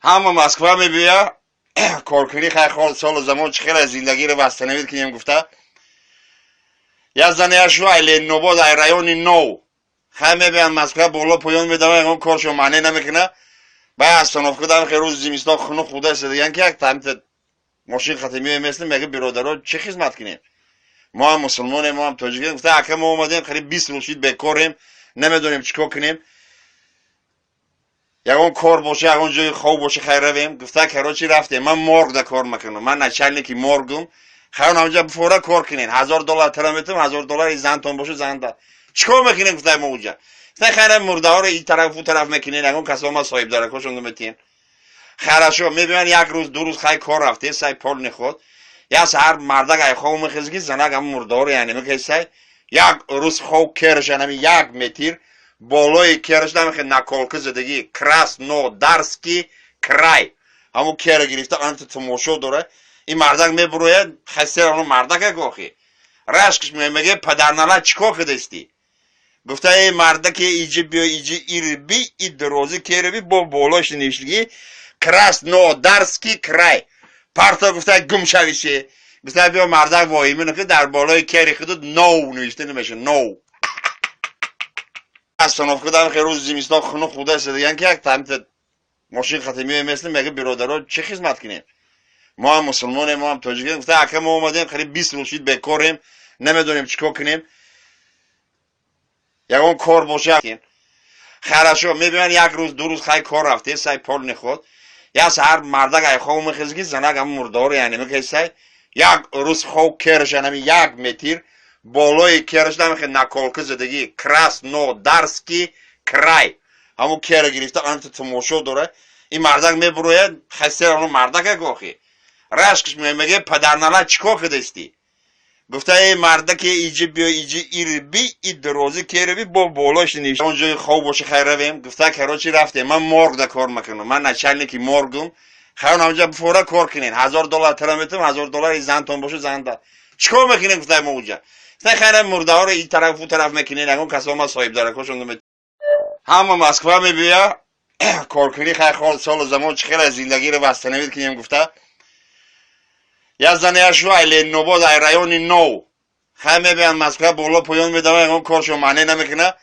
Ҳама Москва мебия, коркунӣ, хай, солу замон чӣ хела зиндагиро восстановить кунем гуфта. Як зане яшу ай Ленинобод, ай райони Нов, хай, мебиян Москва, боло поён медаван, ягон коршо маъне намекуна. Баъд остановка дам, хе, рӯзи зимистон хунук худа диган ки як тамта мошин хати меоместем, мега: «Биродаро, чӣ хизмат кунем? Мо ҳам мусулмонем, мо ҳам тоҷикем». Гуфта: «Ака, мо омадем, қариб 20 рӯз шид, бекорем, намедонем чӣ кор кунем. Ягон кор боше, ягон ҷои хоб боше, хай, равем». Гуфта: «Короче, рафтем, ман моргда кор мекунам, ман начальники моргум. Хайр, ҳамҷа фора кор кунен, 1000 доллар тара метам, 1000 доллари зантон боше, занда чӣ кор мекунем?» Гуфта: «Мо уҷа, гуфта, хайр, мурдаҳоро и тараф, у тараф мекунен, ягон касома соҳибдаракошон метиҳен». Хорошо, мебинан, як рӯз, 2 рӯз, хай, кор рафте, сай полный ход. Як саҳар мардак ай хоб мехези, ки занак ҳам мурдаҳоро, яъне, мекесай. Як рӯз хоб керашан, ҳами як метр болои кераш намехе наколка задагӣ: «Краснодарский край». Ҳамун кера гирифта, амта тамошо дора. Ин мардак мебурояд, хасер мардака гохи рашкш меге: «Падарнала, чӣ кор кардастӣ?» Гуфта: «Эй мардаке, иҷи биё, иҷи ирби и дрози кераби, бо болош ништагӣ «Краснодарский край». Парто». Гуфта: «Гум шавише». Гуфта: «Биё, мардак воҳима ки дар болои кери худут ноу навишта намеша ноу». Остановка дам, хе, рӯзи зимистон хунук худа диган ки як тамта мошин хати меоместем, мега: «Биродаро, чӣ хизмат кунем? Мо ҳам мусулмонем, мо ҳам тоҷикем». Гуфта: «Ака, мо омадем, қариб 20 рӯз шид, бекорем, намедонем чӣ кор кунем. Ягон кор боше». Хорошо, мебинан, як рӯз, 2 рӯз, хай, кор рафте, сай полный ход. Як саҳар мардак ай хоб мехези, ки занак ҳам мурдаҳоро, яъне, мекесай. Як рӯз хоб керашан, ҳами як метр болои кераш намехе наколка задагӣ: «Краснодарский край». Ҳамун кера гирифта, амта тамошо дора. Ин мардак мебурояд, хасер мардака гохи рашкш меге: «Падарнала, чӣ кор кардастӣ?» Гуфта: «Эй мардаке, иҷи биё, иҷи ирби и дрози кераби, бо болош ништ он ҷои хоб боше, хай, равем». Гуфта: «Короче, рафтем, ман моргда кор мекунам, ман начальники моргум. Хайр, ҳамҷа фора кор кунен, 1000 доллар тара метам, 1000 доллари зантон боше, занда чӣ кор мекунем?» Гуфта: «Мо уҷа, гуфта, хайр, мурдаҳоро и тараф, у тараф мекунен, ягон касома соҳибдаракошон». Ҳама Москва мебия, коркунӣ, хай, солу замон чӣ хела зиндагиро восстановить кунем гуфта. Як зане яшу ай Ленинобод, ай райони Нов, хай, мебиян Москва, боло поён медаван, ягон коршо маъне намекуна.